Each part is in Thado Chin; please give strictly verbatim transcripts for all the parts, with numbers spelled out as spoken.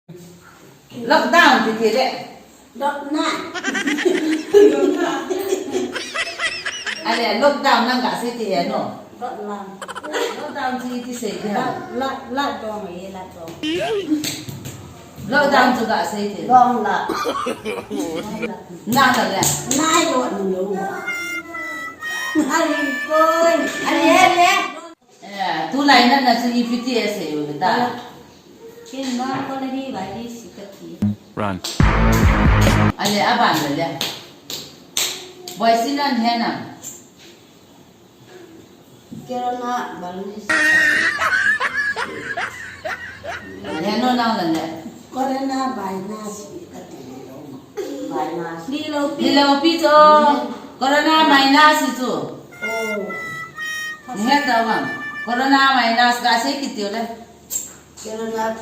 Lockdown ti ti le. Lockdown. Ale, lockdown nang ga sei ti he no. Lockdown. Lockdown ti ti sei ti ha. La, la, la dong e, la dong. Lockdown chu ga sei ti. Dong la. Na la le. Na yo no. Hari koi. Ale, ale. Eh, tulai na na chu ipi ti asei u ta. Ken ba ko le ni ba di si ka ti. Run. Ale aban le le. Boy sinan hena. Corona virus. Heno nang le le. Corona virus ka ti lo. Virus. Ni lo pi. Ni lo pi chu. Corona virus chu. Oh. Ni he ta wang. Corona virus ga sei kiti le. Corona,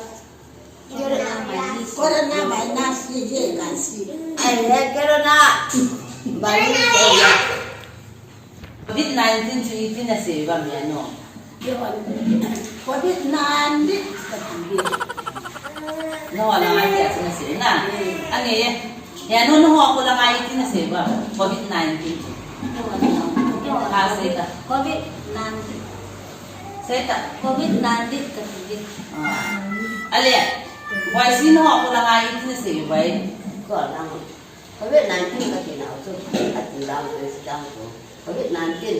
corona virus. Corona virus ye ye ka si. Ai, he corona virus ye ye. Covid nineteen chu ipi na sei ba mi ano. Covid nineteen ka ti. No, na ma ti a chu na sei na. Ange ye. Ya no no ho ko la ngai ti na sei ba. Covid nineteen. Ha sei ta. Covid nineteen. Sei ta. Covid nineteen ka ti. Ah. Ale. Wai si no ko la ngai ti na sei ba. Ko la ngai. Covid nineteen ka ti na chu. Ka ti la ko si dang ko. Covid nineteen.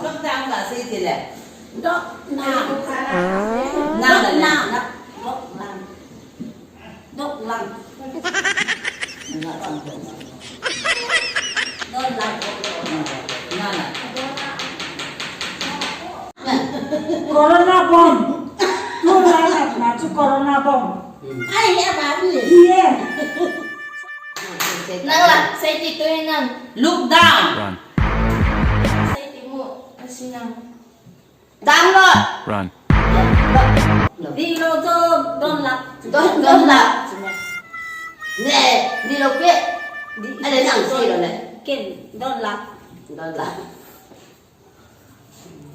Lockdown ka sei ti le. Lockdown. Na na na. Lockdown. Dok lang. Don lang. Corona bomb. Tu lang na chu corona bomb. Ai, he ba mi. Ye. Nang la, sei ti tu nang. Look down. Run. Sei ti mu, asi nang. Download. Run. Di lo to, don la. Don, don la. Ne, di lo pe. Di, ale nang si lo le. Ken, don la. Don la.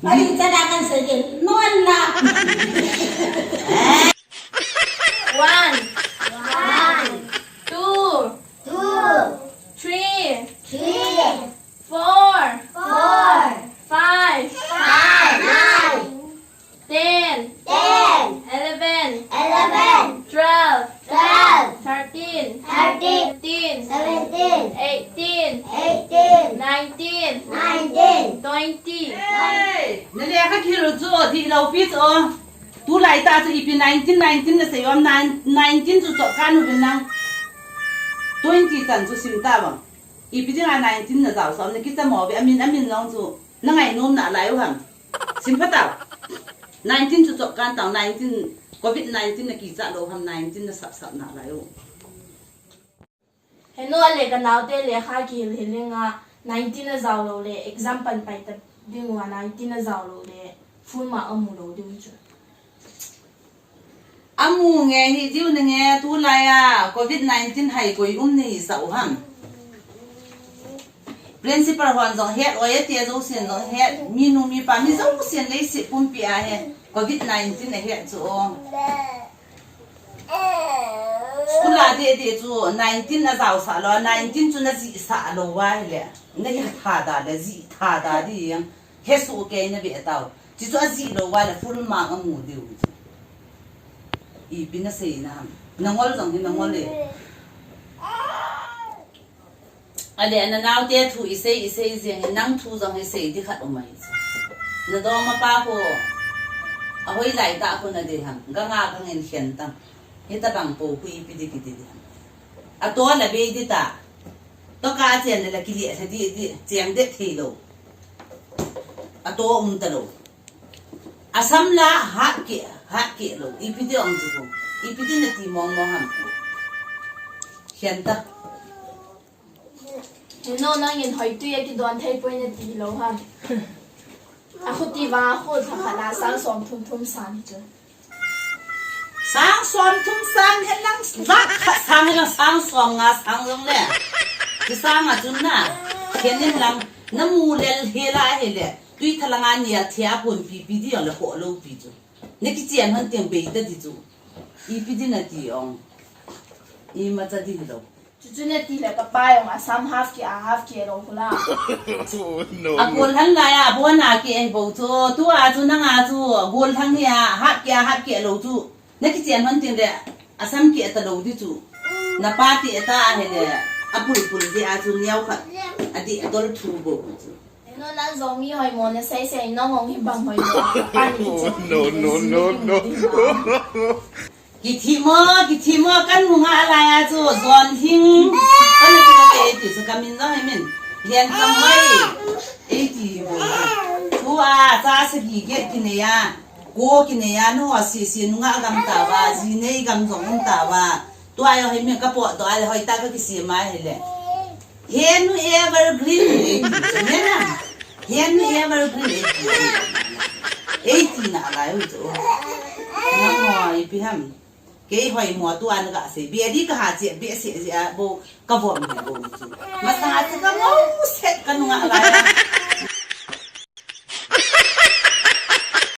Mari chada kan se ken, non la. One. One. Two. Two. Three. Three. Four. Four. Five. Five. Nine. Ten. Ten. Eleven. Eleven. Twelve. Twelve. Thirteen. Thirteen. Fifteen. Seventeen. Eighteen. Eighteen. Nineteen. Nineteen. Twenty. Hey, na le ka thil chu di lo pi chu. Tulai ta chu ipi nineteen, nineteen na sei u ham, nine, nineteen chu chop kan u vin nang. Twenty chan chu sim ta vang. Ipi dinga nineteen na jao sam na kicha mo ve, amin, amin long chu na ngainom nalai u ham. Sim pha tau. Nineteen chu chop kan tau, nineteen, covid nineteen na kicha lou ham, nineteen na sap sap nalai u. Henu a le ka naote lekha kihil hil inga nineteen a jao lou le exam pan pai ta ding uva nineteen a jao lou le full mark amu lou diu chu. Amu nge hi diu na nge tulai a covid nineteen hai koi um nei sa u ham. Principal hon jong het, oi ati a jousen jong het, minu mipa mi jousen leiset pumpi a hi covid nineteen a het chu o. School a deh deh chu nineteen a jaosah lou, nineteen chu na jihsah lou uva ahile, na hil tha da le jih tha da ding, he soh kei na beh tau. Chi chu a jih lou uva le full mark a mu diu chu. Ipi na sei na ham. Na ngol jong hi na ngol e. Ale, na naote thu i sei, i sei jeng in, nang thu jong i sei di khat um ahi. Na dongma pa khu, a hoilai tah khu na ding ham, ganga gangin khen tang. Hitabang po khu ipi di kiti di ham. A to la bei di ta. To ka chen la kile la di di, chen de thei lou. A to um ta lou. A sam la hat ke, hat ke lou. Ipi di ong chu ko. Ipi di na ti mong mong ham. Khen ta. Heno nangin hoitui a kidon thei poi na ti lou ham. A khuti va a khut kha khat la sang som thum thum sang hi chu. Sang som thum sang he lang, va khat sang he lang, sang som nga sang jong le. Ki sang a chun na. Khen in lang, na mu lel he la he le. Tui thalanga nia thia pon pi pi di jong le kho lou pi chu. Na kichen hon teng bei ta di chu. Ipi di na ti ong. Imacha ding lou. Chuchu nati le kapa jong asam half keh a half keh lou khu la. Agol lhan lai a abon a keh ahi bou chu. Tua chu nanga chu agol lhan hi a half keh a half keh lou chu. Nakichen hon tin le asam keh talou di chu. Napa ti ta ahile apul pul di a chu neo khat adih adol thu bou chu. Eno, nang jong mi hoimo nasei sei, nang jong hi bang hoimo a, pan kichen. No, no, no, no. Kithi mo, kithi mo, kan mu nga lai a chu, jon hing. Kan ti lo e ti chu kamin jong hi min. Lian kam hoi. E ti mo. Tua, cha sagi get kinei a. Ko kinei a, nu ho sese nunga gam tauva, jinei gam jong um tauva. Tua jong hi min kapoh doh a le hoitah a kakisem a hile. Henu evergreen e ti chu, hena. Henu evergreen e ti. E ti nalai u chu. Nangho ipi ham. Kei hoimo tua naga sei. Bia di kaha che, bia se je a bou kavom hi bou chu. Masa chu